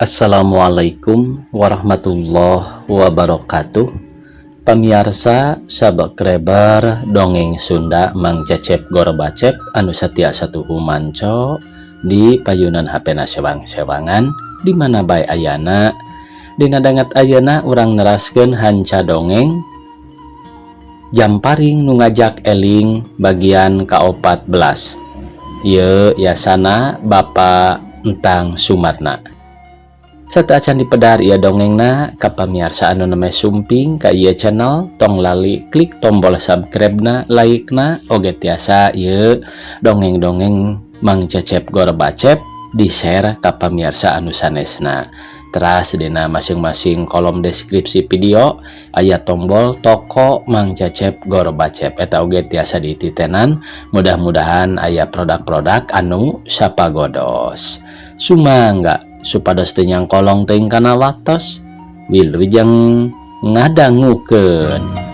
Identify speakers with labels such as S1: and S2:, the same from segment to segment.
S1: Assalamualaikum warahmatullahi wabarakatuh. Pamiarsa subscriber Dongeng Sunda Mang Cecep Gorbacep anu setia satuhu manco di payunan HP na sewang-sewangan di mana bae ayana. Dina danget ayeuna urang neraskeun hanca dongeng Jamparing nu ngajak eling bagian ka-14. Ieu yasana Bapak Entang Sumarna. Sateuacan dipedar ieu dongengna, ka pamiarsa anu nembe sumping ka ieu channel, tong lali klik tombol subscribe-na, like-na, oge tiasa ieu dongeng-dongeng Mang Cecep Gorbacep di-share ka pamiarsa anu sanesna. Teras dina masing-masing kolom deskripsi video aya tombol toko Mang Cecep Gorbacep, eta oge tiasa dititenan. Mudah-mudahan aya produk-produk anu sapagodos. Sumangga supados teu nyangkolong teuing kana waktos. Wilujeng ngadangukeun.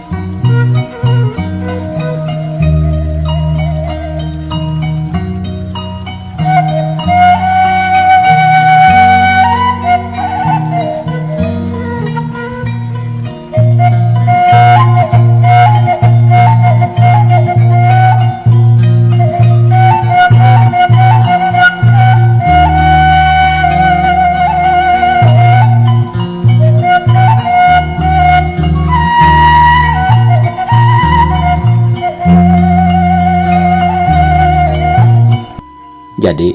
S1: Jadi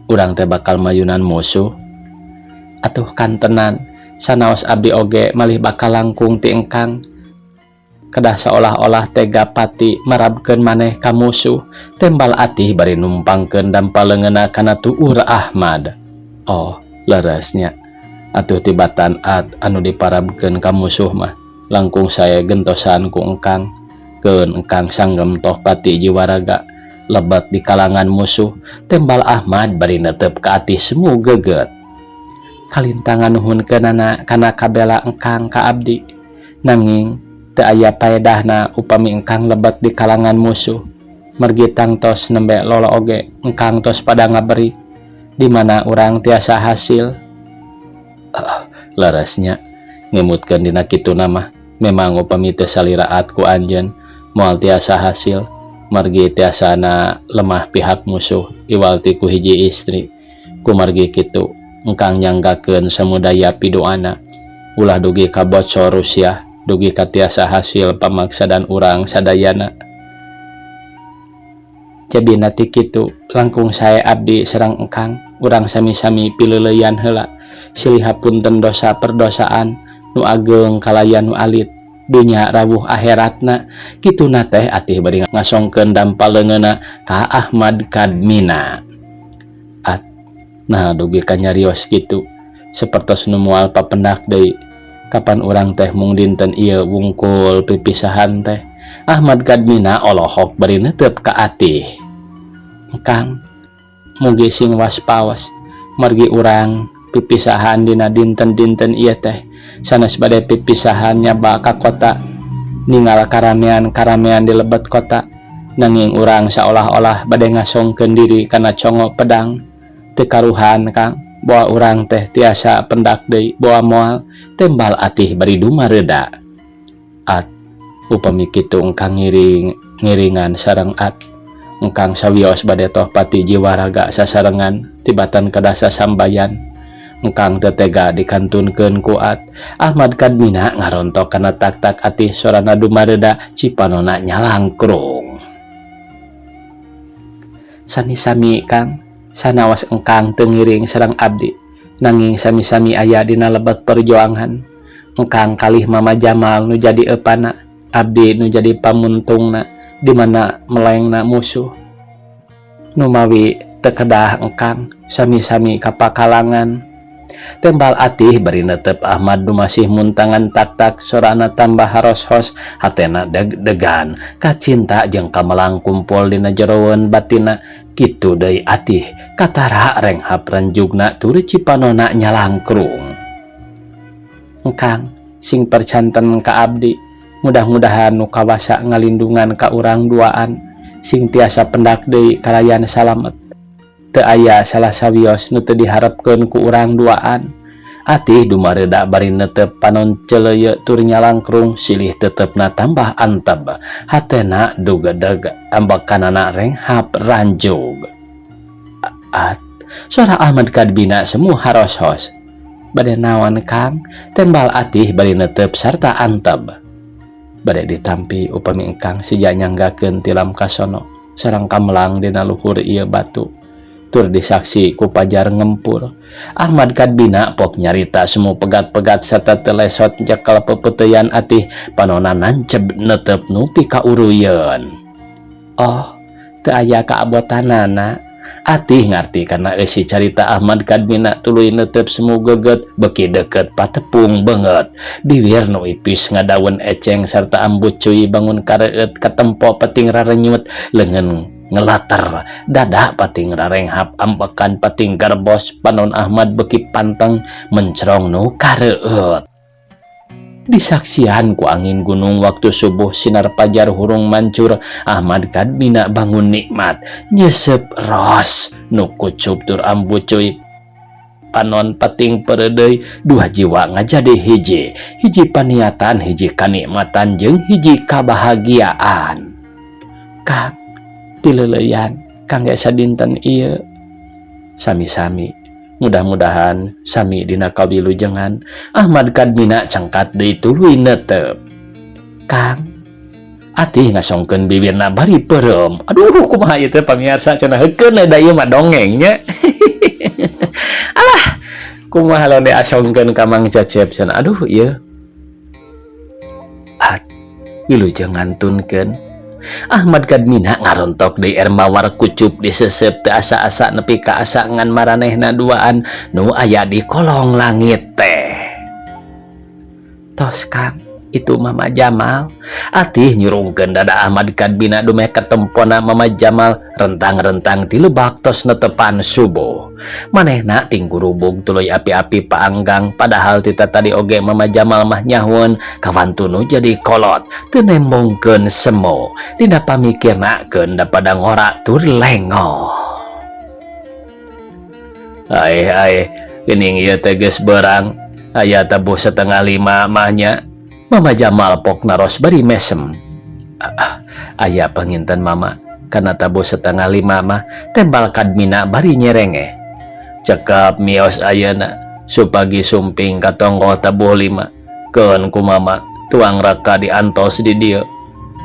S1: urang teh bakal mayunan musuh atuh kantenan sanaos abdi oge malih bakal langkung ti engkang kedah seolah-olah tega pati marabkeun maneh ka musuh. Tembal Atih bari numpangkeun dampal leungeunna kana tuur Ahmad. Oh, leresnya atuh tibatan at anu diparabkeun ka musuh mah langkung saya gentosan ku engkang. Keun engkang sanggem toh pati jiwaraga lebat di kalangan musuh. Tembal Ahmad bari netep ka Atih semu geget. Kalintangan nuhunkeunana kana kabela engkang ka abdi, nanging teu aya paedahna upami engkang lebat di kalangan musuh. Mergi tangtos nembe lolo oge engkang tos pada ngaberi di mana urang tiasa hasil. Leresnya ngemutkeun dina kitu mah memang upami teu saliraat ku anjeun moal tiasa hasil. Margi tiasana lemah pihak musuh iwal ti ku hiji istri. Kumargi kitu engkang nyanggakeun samudaya pidoana ulah dugi ka bocor Rusia dugi ka tiasa hasil pamaksadan urang sadayana. Jabina ti kitu langkung sae abdi sareng engkang urang sami-sami pileuleyan heula silih hapunten dosa perdosaan nu ageng kalayan nu alit dunya rawuh akhiratna. Kituna teh Atih bari ngasongkeun dampal leungeunna ka Ahmad Kadmina. At nah dugi ka nyarios kitu sapertos nu moal papendak deui. Kapan urang teh mung dinten ieu wungkul pipisahan teh? Ahmad Kadmina olohok bari netep ka Atih. Engkang mugi sing waspawas margi urang pipisahan dina dinten-dinten ieu teh sanes bade pipisahan nyaba ka kota ningal karamean-karamean di lebet kota, nanging urang seolah-olah bade ngasongkeun diri kana congo pedang. Teu karuhan Kang, boa urang teh tiasa pendak deui boa moal. Tembal Atih bari dumareuda. At upami kitu engkang ngiringan sareng at engkang sawios bade toh pati jiwaraga sasarengan tibatan kedah sasambayan engkang teu tega dikantunkeun ku at. Ahmad Kadmina ngarontok kana tak-tak Atih sorana dumareuda cipanona nyalangkrung. Sami-sami Kang, sanaos engkang teu ngiring sareng abdi nanging sami-sami aya dina lebet perjuangan. Engkang kalih Mama Jamal nu jadi eupana, abdi nu jadi pamuntungna di mana melengna musuh. Numawi teu kedah engkang sami-sami kapakalangan. Tembal Atih bari netep Ahmad nu masih muntangan tak-tak sorana tambah haros-hos hatena deg-degan kacinta jeung kamelang kumpul dina jeroeun batina. Kitu deui Atih katara renghap renjugna tuluy cipanona nyalangkrung. Engkang sing percanten ka abdi, mudah-mudahan nu kawasa ngalindungan ka urang duaan sing tiasa pendak deui kalayan salamet. Teu aya salah sawios nu teu diharepkeun ku urang duaan. Atih dumareuda bari neuteup panon celeuyeu tur nyalangkrung silih teutepna tambah anteb. Hatena dugedeg ambekanana renghap ranjug. At, sora Ahmad Kadbina semu haroshos. Bade naon Kang? Tembal Atih bari neuteup sarta anteb. Bade ditampi upami engkang sija nyanggakeun tilam kasono sareng kamelang dina luhur ieu batu. Tur disaksi ku pajar ngempur. Ahmad Kadbina pok nyarita semu pegat-pegat serta telesot nyekel pepeuteuyan Atih panona nanceb neuteup nupi ka uruyeun. Oh, teu aya kaabotanana. Atih ngarti kana eusi carita Ahmad Kadbina tuluy neuteup semu geget beuki deukeut patepung beungeut. Biwir nu ipis ngadaun eceng sarta ambu cuy bangun kareueut katempo peting rarenyut leungeun ngelater dada pating rarenghap ambekan pating garbos panon Ahmad beuki panteng mencrong nu kareueut. Disaksian ku angin gunung waktu subuh sinar pajar hurung mancur Ahmad Kadbina bangun nikmat nyesep ros nu kucup tur ambu cuy panon peting peredei dua jiwa ngajadi hiji hiji paniatan hiji kanikmatan jeung hiji kabahagiaan. Kang pileuleuyan kangge sadinten ieu sami-sami mudah-mudahan sami dina kawilujengan. Ahmad Kadbina cangkat deui tuluy neuteup. Kang Atih ngasongkeun bibirna bari peureum. Aduh kumaha ieu teh pamiarsa cenah heukeun da ieu mah dongeng nya. Alah kumaha lamun diasongkeun ka Mang Cecep cenah aduh ieu. At wilujeng ngantunkeun. Ahmad Kadmina ngarontok deui air mawar kucup disesep teu asa-asa nepi ka asa ngan maranehna duaan nu aya di kolong langit teh. Tos Kang, itu Mama Jamal. Atih nyurungkeun dada Ahmad Kadbina dumeh ketempona Mama Jamal rentang-rentang ti lebak tos netepan subuh. Manehna tingkurubug tuluy api-api paanggang padahal tita tadi oge Mama Jamal mah nyahueun kawantunu jadi kolot teu nembongkeun semo dina pamikirna keun da pada ngora tur lengoh. Aeh aeh geuning ieu teh geus beurang aya tabuh 4.30 mah nya. Mama Jamal pok naros bari mesem. Aya panginten mama kana tabuh 4.30 mah tembal Kadmina bari nyerengeh. Cekap mios ayeuna supagi sumping ka tonggoh tabuh 5 keun ku mama tuang raka diantos di dieu.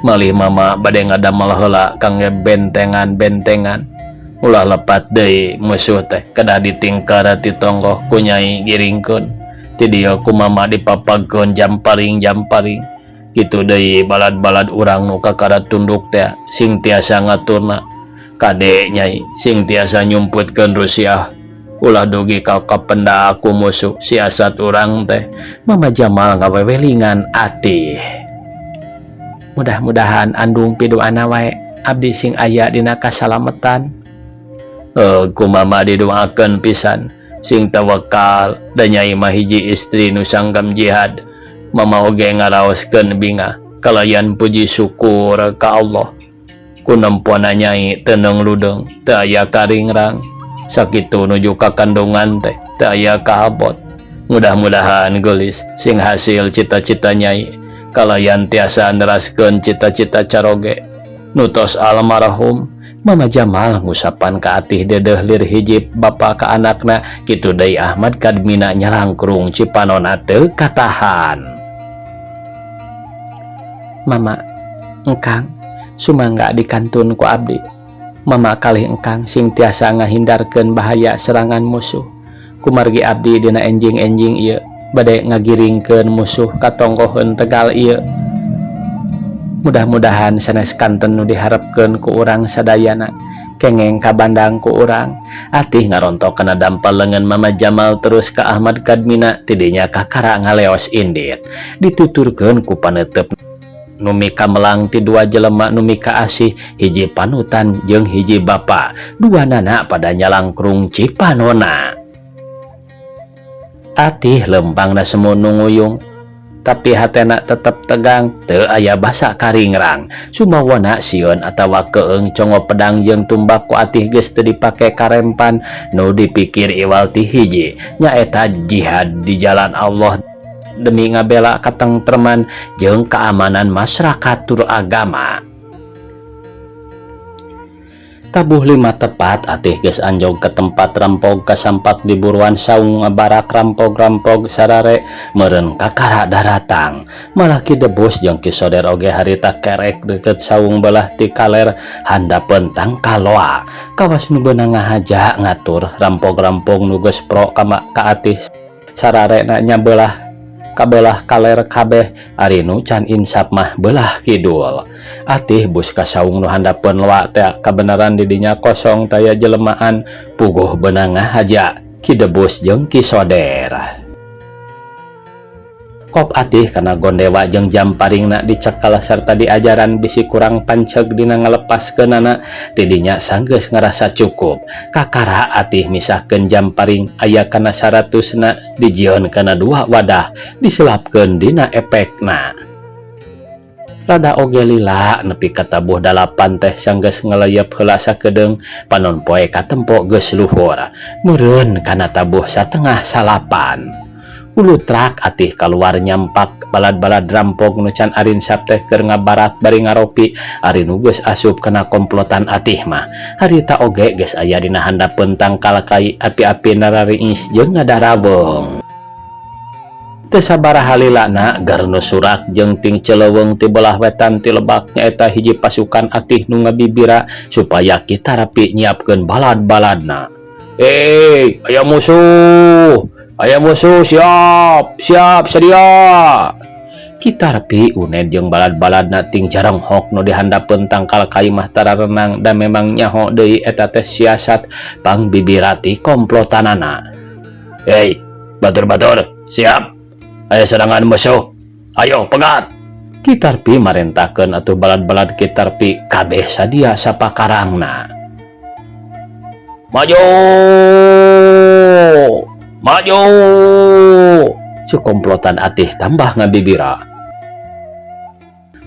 S1: Malih mama bade ngadamel heula kangge bentengan-bentengan. Ulah lepat deui musuh teh kedah ditingkar ti tonggoh ku nyai giringkeun. Ti dieu ku mama dipapagkeun jamparing-jamparing. Kitu deui balad-balad urang nu kakara tunduk teh sing tiasa ngaturna. Kade nyai sing tiasa nyumputkeun Rusiah. Ulah dugi ka kapenda ku musuh siasat urang teh. Mama Jamal ngawewelingan Atih. Mudah-mudahan andung piduana wae abdi sing aya dina kasalametan. Ku mama didoakeun pisan sing tawakal da nyai mah hiji istri nu sanggam jihad. Mama oge ngaraoskeun bingah kalayan puji syukur ka Allah. Ku nempoana nyai teu neung ludeung teu aya karingrang. Sakitu nuju ka kandungan teh teu aya kaabot. Mudah-mudahan geulis sing hasil cita-cita nyai kalayan tiasa neraskeun cita-cita caroge nu tos almarhum. Mama Jamal ngusapan ka Atih dedeh lir hijib bapa ka anakna kitu deui Ahmad Kadmina nyalangkrung cipanona teu katahan. Mama, engkang sumangga dikantun ku abdi. Mama kalih engkang sing tiasa ngahindarkeun bahaya serangan musuh. Kumargi abdi dina enjing-enjing ieu bade ngagiringkeun musuh ka tonggoheun Tegal ieu. Mudah-mudahan sanes kanten nu diharepkeun ku urang sadayana kengeng kabandang ku urang. Atih ngarontok kana dampal leungeun Mama Jamal terus ka Ahmad Kadmina tidinya kakara ngaleos indit. Dituturkeun ku paneuteub nu mikamelang ti dua jelema nu mikaasih hiji panutan jeung hiji bapa dua nana pada nyalangkrung cipanona. Atih lempangna semu nu nguyung. Tapi hatena tetep tegang, teu aya basa karingrang. Sumawana sieun atawa keung congo pedang jeung tumbak ku atih geus teu dipake karempan. Nu dipikir iwal ti hiji, nyaeta jihad di jalan Allah demi ngabela katengtreman jeung keamanan masyarakat tur agama. Tabuh 5 tepat atih geus anjog ke tempat rampog kasampak di buruan saung ngabarak rampog-rampog sarare meureun kakara daratang. Malah Ki Debus jeung Ki Soder oge harita kerek deket saung belah ti kaler handapeun tangkaloa. Kawas nu beunang ngahaja ngatur rampog-rampog nu geus pro ka ka atih sarare na nya belah kabelah kaler kabeh ari nu can insap mah belah kidul. Atih bus ka saung nu handapeun loa teh kabeneran di dinya kosong taya jelemaan puguh beunang ngahaja Ki Debus jeung Ki Soder. Kop atih kana gondewa jeung jamparingna dicekal serta diajaran bisi kurang panceg dina ngalepaskeunana tidinya sanggeus ngarasa cukup. Kakara atih misahkeun jamparing aya kana 100na dijieun kana 2 wadah diselapkeun dina epekna. Rada oge lila nepi ka tabuh 8 teh sanggeus ngeleyep heula sakedeung panon poe katempo geus luhur meureun kana tabuh satengah salapan. Kulutrak atih kaluar nyampak balad-balad rampog nu can arinsap teh keur ngabarak bari ngaropi ari nu geus asup kana komplotan atih mah. Harita oge geus aya dina handapeun tangkal kai api-api narariis jeung ngadaraweng. Teu sabaraha lilana garnu surak jeung ting celeuweung ti belah wetan ti lebak nyaeta hiji pasukan atih nu ngabibira supaya kita rapi nyiapkeun balad-baladna. Aya musuh! Aya musuh, siap, siap, sedia. Kita rapi unen jeung balad-baladna ting jarenghok nu dihandapeun tangkal kai mah tararenang dan memang nyaho deui eta teh siasat pangbibirati komplotanana. Hei, batur-batur, siap. Aya serangan musuh. Ayo pegat. Kitarpi marentahkeun atuh balad-balad Kitarpi kabeh sadia sapakarangna. Maju! Maju! Cukomplotan atih tambah ngabibira.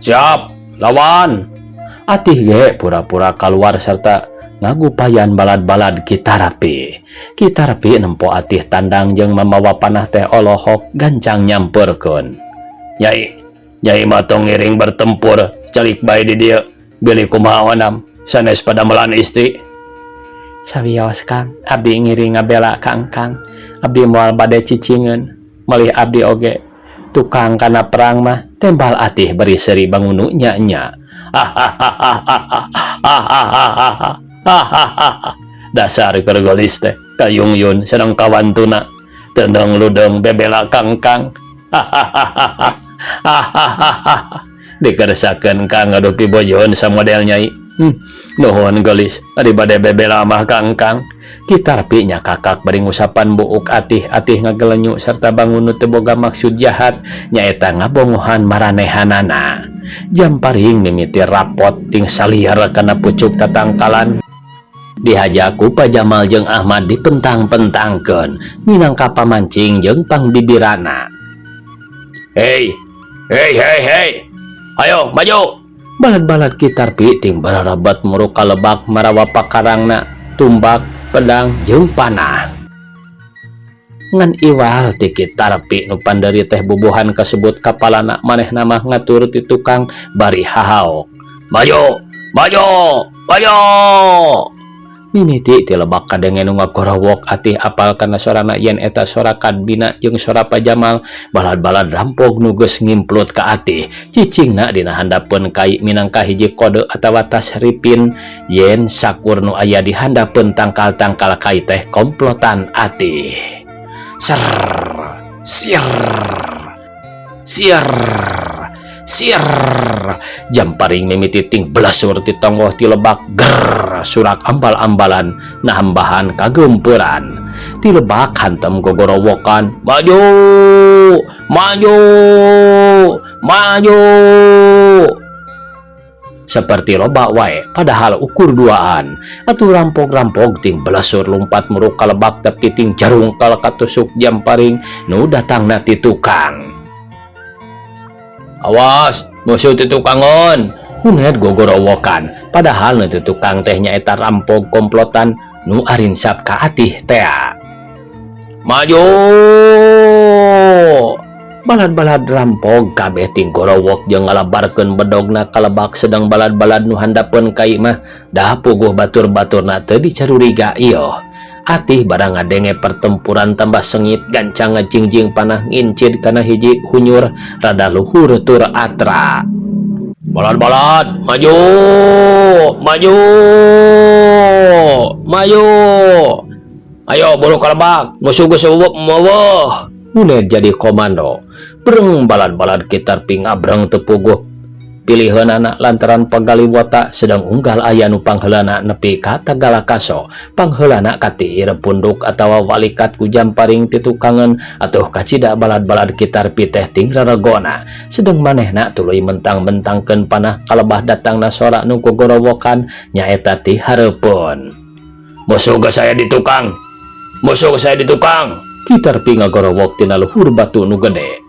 S1: Siap, lawan. Atih ge pura-pura keluar serta ngagupayan balad-balad Kitarapi. Kitarapi nempo atih tandang jeung mamawa panah teh olohok gancang nyamperkeun. Nyai, nyai mah tong ngiring bertempur, calik bae di dieu. Bilih kumaha onam, sanes padamelan istri. Sawios Kang, abdi ngiring ngabela Kang Kang. Abdi moal bade cicingeun, melih abdi oge tukang kana perang mah tembal atih beri seri bangunu nya-nya. Dasar kergolis teh kayungyun sedang kawantuna tenang ludeng bebela Kang Kang. Dikersakeun Kang ngadupi bojoon samodel nyai. Nuhun gelis ari bade bebela mah Kang Kang. Kitarpi nya kakak bari ngusapan buuk atih-atih ngagelenyu serta bangun nu teu boga maksud jahat nyaeta ngabongohan maranehanana. Jamparing mimiti rapot ting saliar kana pucuk tatangkalan. Dihaja ku Pajamal jeung Ahmad dipentang-pentangkeun minangka pamancing jeung pangbibirana. Hei, hei, hei, hei. Ayo maju. Balad-balad Kitarpi ting bararabat muruk kalebak marawa pakarangna, tumbak, pedang jeung panah. Ngan iwal ti Kitarpi nu panderi teh bubuhan kasebut kapalana manehna mah ngatur ti tukang bari hahaok. Maju, maju, maju. Mimiti ti lebak kadenge nu ngagorowok atih apal kana sorana yen eta sora Kadbina jeung sora Pajamal balad-balad rampog nu geus ngimplut ka atih cicingna dina handapeun kai minangka hiji kode atawa tasripin yen sakur nu aya di handapeun tangkal-tangkal kai teh komplotan atih. Ser sir sir sir jamparing mimiti ting belasur ti tonggoh ti lebak ger surak ambal-ambalan nahambahan kagemperan ti lebak hantem gogorowokan maju maju maju seperti loba wae padahal ukur duaan atuh rampog-rampog ting belasur lumpat muruk kalebak tapi ting jarungkal katusuk jamparing nu datangna ti tukang. Awas, musuh ti tukangan. Uned gogorowokan, padahal nu ti tukang teh nyaeta rampog komplotan nu arinsap ka Atih tea. Maju! Balad-balad rampog kabeh ting gorowok jeung ngalabarkeun bedogna ka lebak sedang balad-balad nu handapeun ka imah dah puguh batur-baturna teu dicaruriga ieuh. Atih barang ngadenge pertempuran tambah sengit gancang ngajingjing panah ngincid kana hiji hunyur rada luhur tur atra. Balad-balad maju! Maju! Maju! Ayo buru ka lebak, musuh geus eueuh. Uned jadi komando. Breng balad-balad Ki Tarpi ngabreng teu puguh piliheunana lantaran pagaliwota sedang unggal aya nu pangheulana nepi ka Tagalakaso. Pangheulana katiir punduk atawa walikat ku jamparing ti tukangeun atuh kacida balad-balad Ki Tarpi teh ting raregona. Sedeng manehna tuluy mentang-mentangkeun panah kalebah datangna sora nu gogorowokan nyaeta ti hareupeun. Musuh geus aya di tukang. Musuh geus aya di tukang. Ki Tarpi ngagorowok tina luhur batu nu gede.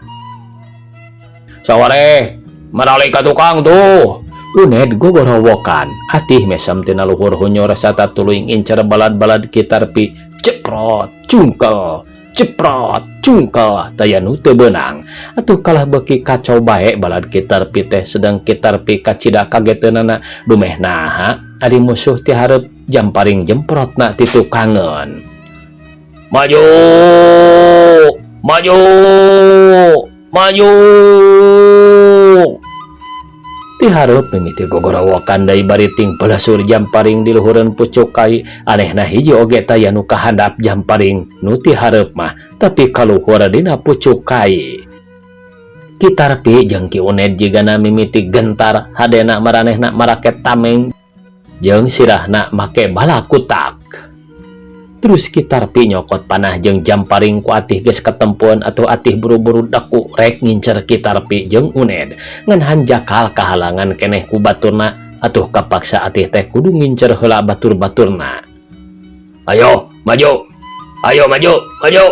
S1: Sawareh, maralik ka tukang tuh. Uned gogorowokan. Atih mesem tina luhur hunyor sata tuluy ngincer balad-balad Ki Tarpi. Ceprot, cungkel, ceprot, cungkel, taya nu teu beunang. Atuh kalah beuki kacau bae balad Ki Tarpi teh sedang Ki Tarpi kacida kageteunana dumeh naha ari musuh ti hareup jamparing jemprotna ti tukangeun. Maju! Maju! Maju! Ti hareup mimiti gogorowokan deui bari ting pelasur jamparing di luhureun pucuk kai anehna hiji oge taya nu kahandap jamparing nu ti hareup mah tapi kaluhur dina pucuk kai. Ki Tarpi jeung Ki Uned jigana mimiti gentar hadena maranehna marake tameng jeung sirahna make balakutak. Terus Ki Tarpi nyokot panah jeung jamparing ku Atih geus katempuan atau Atih buru-buru daku rek ngincer Ki Tarpi jeung Uned ngan hanjakal kahalangan keneh ku baturna atuh kapaksa Atih teh kudu ngincer heula batur-baturna. Ayo maju, ayo maju, maju.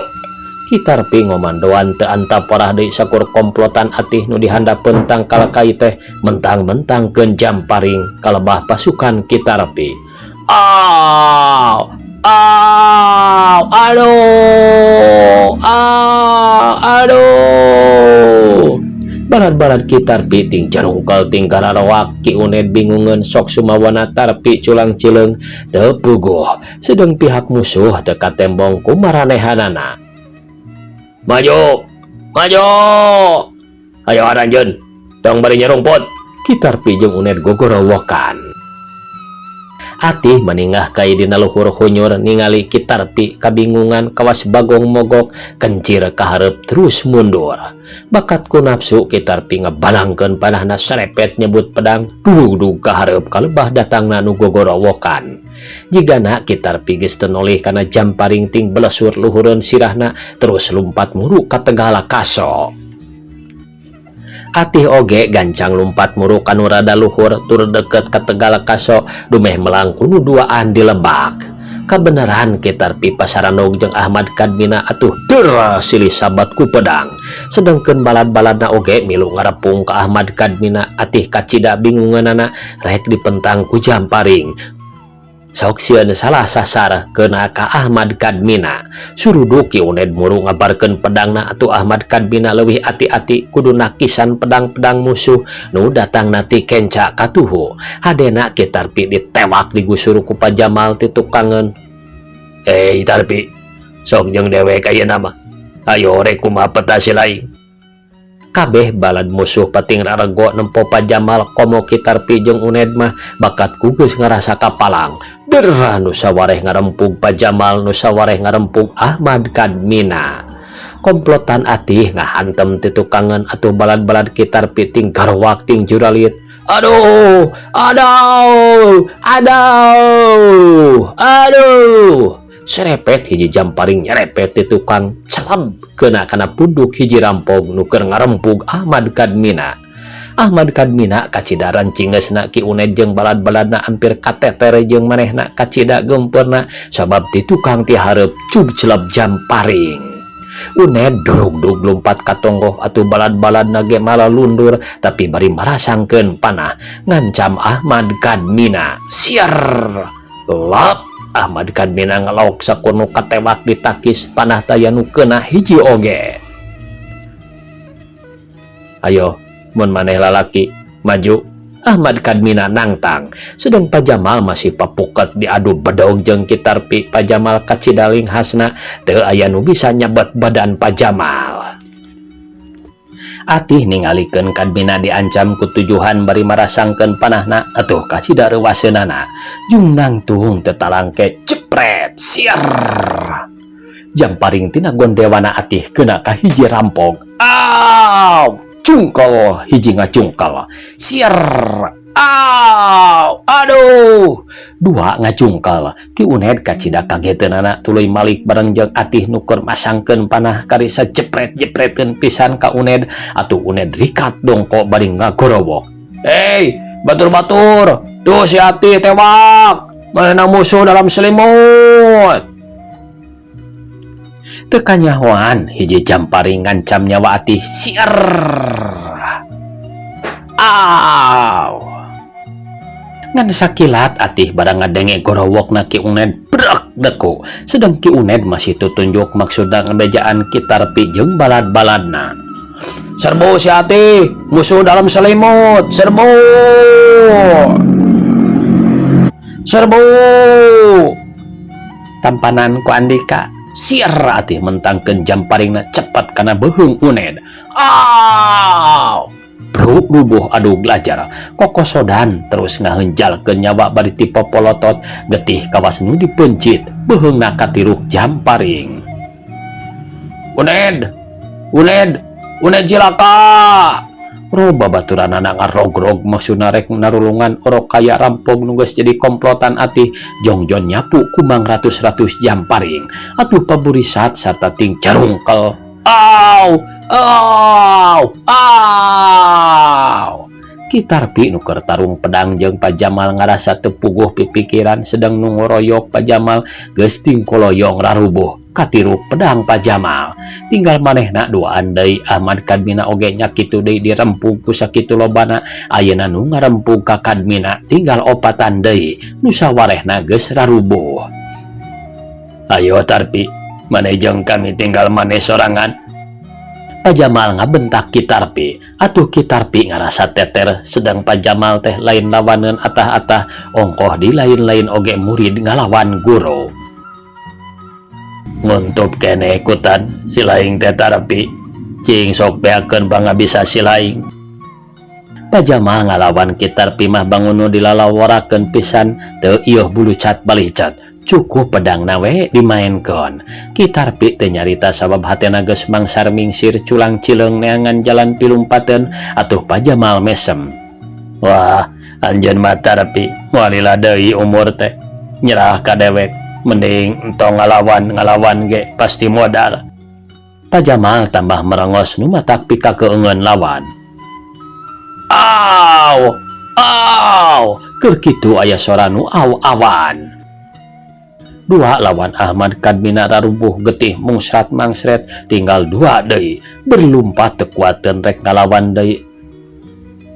S1: Ki Tarpi ngomandoan teu antaporah deui sakur komplotan Atih nu dihandapeun tangkal kai teh mentang-mentangkeun jamparing kalebah pasukan Ki Tarpi. Aw, aw, aduh, aw, aduh. Balad-balad Ki Tarpi ting jarungkel ting kararoak Ki Uned bingungeun sok sumawana Tarpi culang cileung teu puguh sedeng pihak musuh teu katembong ku maranehanana. Maju, maju, ayo aranjeun, tong bari nyarumput. Ki Tarpi jeung Uned gogorowokan. Atih meningah kai dina luhur hunyur ningali Ki Tarpi kabingungan kawas bagong mogok kencir kahareup terus mundur. Bakat ku nafsu Ki Tarpi ngebalangkeun panahna serepet nyebut pedang dudug kahareup kalebah datangna nu gogorowokan. Jigana Ki Tarpi geus teu nolih kana jamparing ting belesur luhureun sirahna terus lumpat muru ka Tegalakaso. Atih oge gancang lumpat muru kanu rada luhur tur deket ka Tegalakaso dumeh melang kunu duaan di lebak. Kabeneran Ki Tarpi pasaranog jeung Ahmad Kadmina atuh dera silih sabat ku pedang. Sedengkeun balad-baladna oge milu ngarepung ka Ahmad Kadmina Atih kacida bingungeunana rek dipentang ku jamparing. Sok sieun salah sasar kena ka Ahmad Kadmina. Suruduk Ki Uned muru ngabarkeun pedangna atuh Ahmad Kadmina leuwih ati-ati kudu nakisan pedang-pedang musuh nu datangna ti kenca katuhu. Hadena Ki Tarpi ditewak digusur ku Pajamal ti tukangeun. Tarpi, sok jeung dewek ayeuna mah. Ayo rek kumaha peta si lain. Kabeh balad musuh pating rarego nempo Pajamal komo Ki Tarpi jeung Uned mah bakat ku geus ngarasa kapalang. Dera nu sawareh ngarempug Pajamal nu sawareh ngarempug Ahmad Kadmina. Komplotan Atih ngahantem ti tukangeun atuh balad-balad Ki Tarpi ting garwak ting juralit. Aduh, aduh, aduh, aduh. Serepet hiji jamparing nyerepet ti tukang celeb kena kana punduk hiji rampog nu keur ngarempug Ahmad Kadmina. Ahmad Kadmina kacida rancingeusna Ki Uned jeung balad-baladna hampir kateter jeung manehna kacida gempeurna sabab ti tukang ti hareup cub celeb jamparing. Uned durugdug lumpat ka tonggoh atuh balad-baladna ge malah lundur tapi bari marasangkeun panah ngancam Ahmad Kadmina. Siar! Lap! Ahmad Kadmina ngelok sakur nu katewak ditakis panah taya nu keuna hiji oge. Ayo, mun maneh lalaki, maju. Ahmad Kadmina nangtang, sedang Pajamal masih papuket diadu bedog jeung Ki Tarpi. Pajamal kacida linghasna, teu aya nu bisa nyabet badan Pajamal. Atih ningalikeun Kadmina diancam ku tujuhan bari marasangkeun panahna, atuh kacida reuwaseunana. Jung nangtung teu talangke cepret siar. Jamparing tina gondewana Atih kena ka hiji rampok. Aw! Cungkel hiji ngacungkel. Siar. Aw, aduh. Dua ngacungkel. Ki Uned kacida kageteunana tuluy malik bareng jeung Atih nu keur masangkeun panah karisa jepret-jepretkeun pisan ka Uned. Atuh Uned rikat dongko bari ngagorowok. Hei, batur-batur, tuh si Atih tewak. Mana musuh dalam selimut. Teu kanyahoan hiji jamparing ngancam nyawa Atih. Siar. Aw. Ngan sakilat Atih barang ngadenge gorowokna Ki Uned brek deku. Sedang Ki Uned masih tutunjuk maksudna ngebejaan Ki Tarpi jeung balad-baladna. Serbu si Atih, musuh dalam selimut, serbu. Serbu. Tampanan ku Andika. Siar Atih mentangkeun jamparingna cepat kana beuheung Uned. Aw! Bruk rubuh adu glajar. Kokosodan terus ngahenjalkeun nyawa bari tipopolotot getih kawas nu dipencit beuheungna katiruk jamparing. Uned! Uned! Uned cilaka! Roba baturanana ngarogrog maksudna rek narulungan orok kaya rampog nu geus jadi komplotan Atih jongjon nyapu kumang ratus-ratus jamparing. Atuh paburisat sarta ting carungkel. Aw! Aw! Aw! Ki Tarpi nu keur tarung pedang jeung Pajamal ngarasa teu puguh pipikiran sedang nu ngoroyok Pajamal geus tingkoloyong rarubuh katiruk pedang Pajamal. Tinggal manehna duaan deui. Ahmad Kadmina oge nya kitu deui dirempug ku sakitu lobana. Ayeuna nu ngarempug ka Kadmina tinggal opatan deui nu sawarehna geus rarubuh. Ayo Tarpi, maneh jeung kami tinggal maneh sorangan. Pajamal ngabentak Ki Tarpi. Atuh Ki Tarpi ngarasa teter sedang Pajamal teh lain lawaneun atah-atah ongkoh di lain-lain oge murid ngalawan guru. Nguntup keneh ikutan si laing teh Tarpi. Cing sok beakeun pangabisa si laing. Pajamal ngalawan Ki Tarpi mah bangunu dilalaworakeun pisan teu ieuh bulucat balicat. Cukup pedangna we dimaenkeun. Ki Tarpi teu nyarita sabab hatena geus mangsar mingsir culang cileung neangan jalan pilumpateun. Atuh Pajamal mesem. Wah, anjeun mah Tarpi moal lila deui umur teh. Nyerah ka dewek, mending entong ngalawan, ngalawan ge pasti modar. Pajamal tambah merengos nu matak pikakeungeun lawan. Aw! Aw! Keur kitu aya sora nu aw-awan. Dua lawan Ahmad Kadmina rarubuh getih mungsrat mangsret tinggal dua deui berlumpat teu kuateun rek ngalawan deui.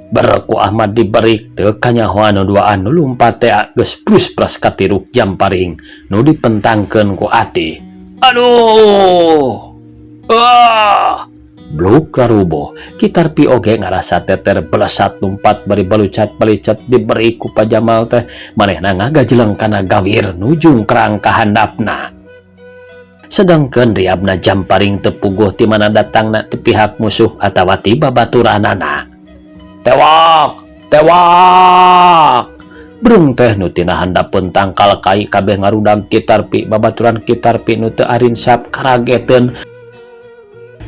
S1: Berku Ahmad diberik teu kanyahoan nu duaan nu lumpat teh geus prus-pras katiruk jamparing nu dipentangkeun ku Atih. Aduh! Ah! Bluk rarubuh. Ki Tarpi oge ngarasa teter belesat lumpat bari balucat-balicat diberi ku Pajamal teh manehna ngagajeleng kana gawir nu jungkrang ka handapna. Sedangkeun riabna jamparing teu puguh ti mana datangna ti pihak musuh atawa ti babaturanana. Tewak! Tewak! Brung teh nu tina handapeun tangkal kai kabeh ngarudag Ki Tarpi. Babaturan Ki Tarpi nu teu arinsap karageteun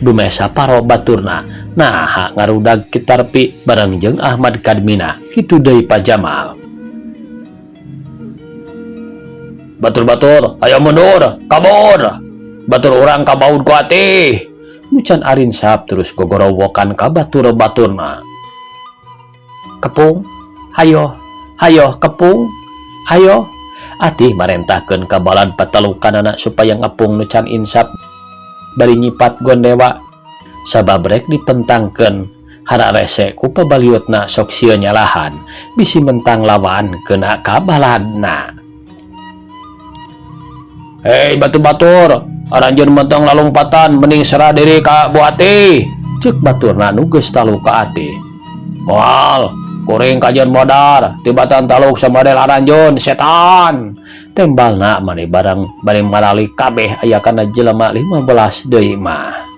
S1: dumeh saparo baturna. Naha ngarudag Ki Tarpi bareng jeung Ahmad Kadmina kitu deui Pajamal. Batur-batur, ayo mundur, kabur. Batur urang kabaud ku Atih. Nu can arinsap terus gogorowokan ka batur-baturna. Kepung, hayo, hayo kepung, hayo. Atih marentahkeun ka balad patalukanana supaya ngepung nu can insap. Bari nyipat gondewa sabab rek dipentangkeun hararese ku pabaliutna sok sieun nyalahan bisi mentang lawan kena ka baladna. Hei batur-batur, aranjeun mentang lalumpatan mending serah diri ka Bu Ati. Cek baturna nu geus taluk ka Ati. Moal, kuring kajeun modar, tibatan taluk samodel aranjeun setan. Tembalna mani barang bari maralik kabeh aya kana jelema 15 deui mah.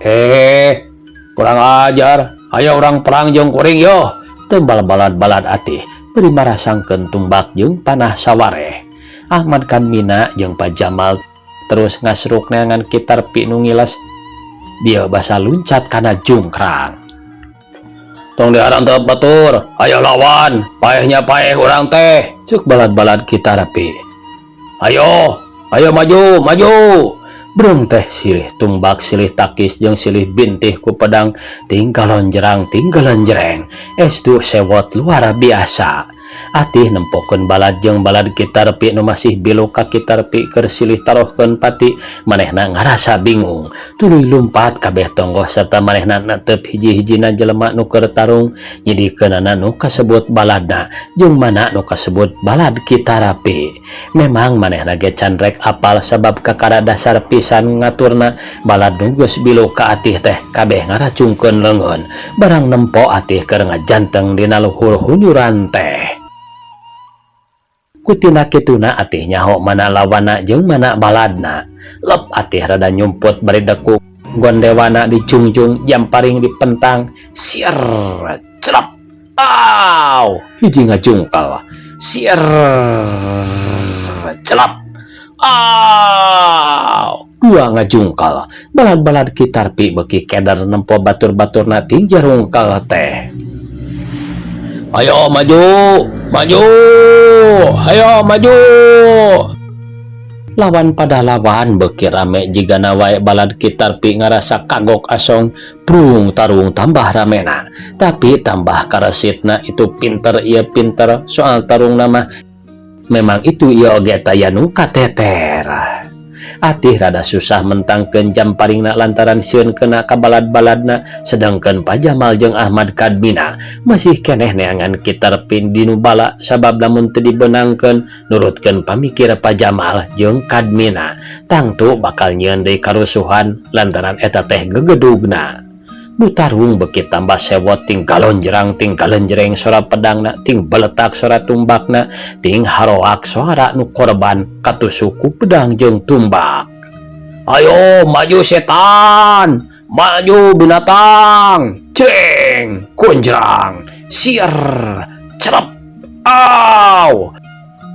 S1: Eh, kurang ajar, ayo urang perang jeung kuring yo. Tembal balad-balad Atih bari marasangkeun tumbak jeung panah sawareh. Ahmad Kadmina jeung Pak Jamal terus ngasruk neangan Ki Tarpi nu ngiles. Dia basa luncat kana jungkrang. Tong diharantep batur, ayo lawan, paehnya paeh urang teh, cek balad-balad Ki Tarpi. Ayo, ayo maju, maju. Breng teh silih tumbak, silih takis jeung silih bintih ku pedang, tinggalon jerang, tinggalon jereng. Estu sewot luar biasa. Atih nempokeun balad jeung balad Ki Tarpi nu masih biluk ka Ki Tarpi keur silih tarohkeun pati, manehna ngarasa bingung. Tuluy lumpat kabeh tonggoh serta manehna netep hiji-hijina jelema nu keur tarung, nyidikeunana nu kasebut baladna jeung mana nu kasebut balad Ki Tarpi. Memang manehna ge can rek apal sabab kakara dasar pisan ngaturna balad nu geus biluk ka Atih teh kabeh ngaracungkeun leungeun barang nempo Atih keur ngajanteng dina luhur hunyuran teh. Kutina kituna Atih nyaho mana lawana jeung mana baladna. Lep Atih rada nyumput bari dekuk gondewana dicungjung jamparing dipentang sier celep aw hiji ngajungkal sier celep aw dua ngajungkal balad-balad Ki Tarpi beuki keder nempo batur-baturna ting jarungkal teh. Ayo maju, maju, ayo maju. Lawan pada lawan beuki rame jigana wae balad Ki Tarpi ngarasa kagok asong prung tarung tambah ramena. Tapi tambah karesitna itu pinter ieu pinter soal tarung nama memang itu ieu oge taya nu kateter. Atih rada susah mentangkeun jamparingna lantaran sieun kena ka balad-baladna, sedangkan Pak Jamal jeung Ahmad Kadmina masih keneh neangan Ki Tarpi dinu bala sabab lamun teu dibeunangkeun nurutkeun pamikir Pak Jamal jeung Kadmina tangtu bakal nyieun deui karusuhan lantaran eta teh gegedugna. Nu tarung beuki tambah sewot ting galonjerang ting galenjereng sora pedangna ting beletak sora tumbakna ting haroak suara nu korban katusuk ku pedang jeung tumbak. Ayo maju setan, maju binatang, ceng kunjrang, sier cerep, aw.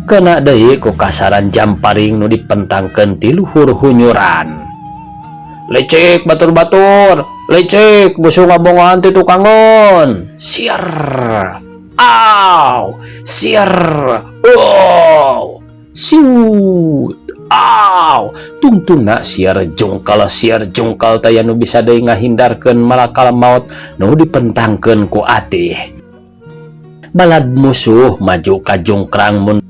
S1: Kena deui ku kasaran jamparing nu dipentangkeun ti luhur hunyuran. Licik batur-batur, licik busung ngabongohan ti tukangon. Sier, aw, sier, aw, siut, aw. Tungtungna sier jungkal sier jungkal taya nu bisa deui ngahindarkeun malakal maut nu dipentangkeun ku Atih. Balad musuh maju ka jungkrang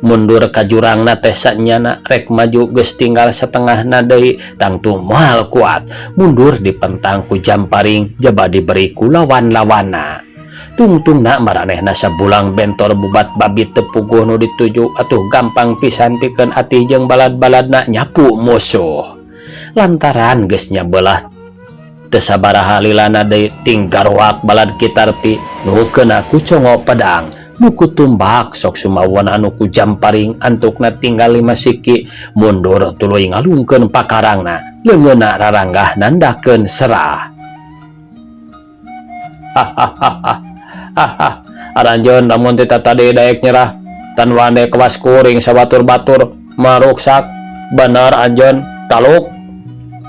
S1: mundur ka jurangna teh sanyana rek maju geus tinggal setengahna deui tangtu moal kuat mundur dipentang ku jamparing jaba diberi ku lawan-lawanna. Tungtungna maranehna sabulang bentor bubat babi teu puguh nu dituju atuh gampang pisan pikeun Atih jeung balad-baladna nyapu musuh. Lantaran geus nyabelah teu sabaraha lilana deui ting garoak balad Ki Tarpi nu keuna ku congo pedang nu ku tumbak sok sumawon anu ku jamparing antukna tinggal 5 siki mundur tuluy ngalungkeun pakarangna leungeunna raranggah nandakeun serah. Hahaha, aranjeun lamun teh tadi daek nyerah tan wande kewas kuring sabatur-batur maruksak bener anjeun taluk.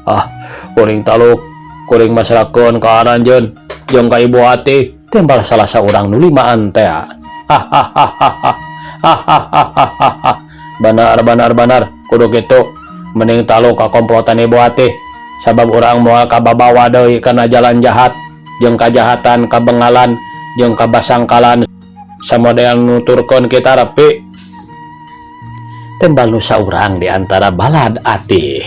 S1: Ah, kuring taluk kuring masrakeun ka aranjeun jeung ka Ibu Ati tembal salah saurang nu limaan teh. Hahaha, benar benar benar kudu kitu mending taluk ka komplotan Ibu Ati sabab urang moal kababawa deui kana jalan jahat jeung kajahatan kabengalan jeung kabasangkalan samodel nuturkeun Ki Tarpi. Tembal nu saurang di antara balad Atih.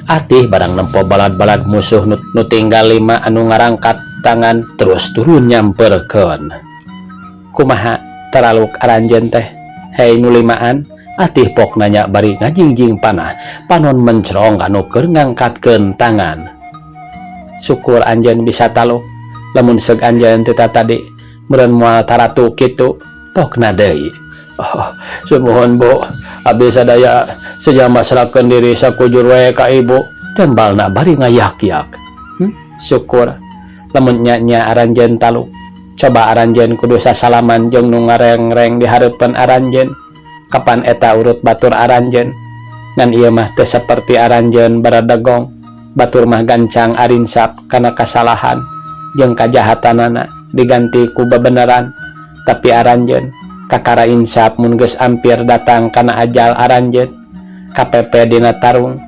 S1: Atih barang nempo balad-balad musuh nu tinggal lima anu ngarangkat tangan terus turun nyamperkeun. Kumaha taraluk aranjeun teh? Hei nu limaan, Atih pok nanya bari ngajingjing panah, panon mencrong kanu keur ngangkatkeun tangan. Syukur anjeun bisa taluk, lamun seug anjeun teu tadi meureun moal taratu kitu, pokna deui. Oh, sumuhun, Bu, abdi sadaya seja masrahkeun diri sakujur we ka Ibu, tembalna bari ngayak-yak. Syukur lamun nya-nya aranjeun taluk. Coba aranjeun kudu sasalaman jeung nu ngarengreng di hareupeun aranjeun. Kapan eta urut batur aranjeun? Ngan ieu mah teu saperti aranjeun baradegong. Batur mah gancang arinsap kana kasalahan jeung kajahatanana diganti ku bebeneran. Tapi aranjeun kakara insap mun geus ampir datang kana ajal aranjeun, kapepe dina tarung.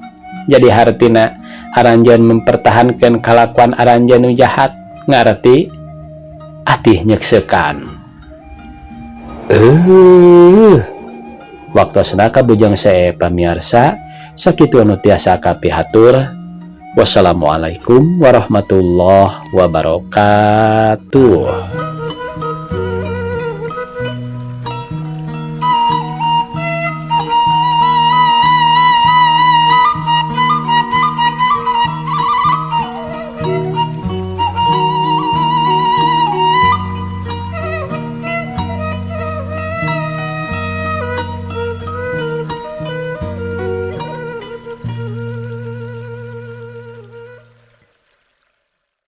S1: Jadi hartina aranjeun mempertahankeun kalakuan aranjeun nu jahat, ngarti? Atih nyeksekan. Waktosna kabujang sae, pamiarsa, sakitu anu tiasa kapihatur. Wassalamualaikum warahmatullahi wabarakatuh.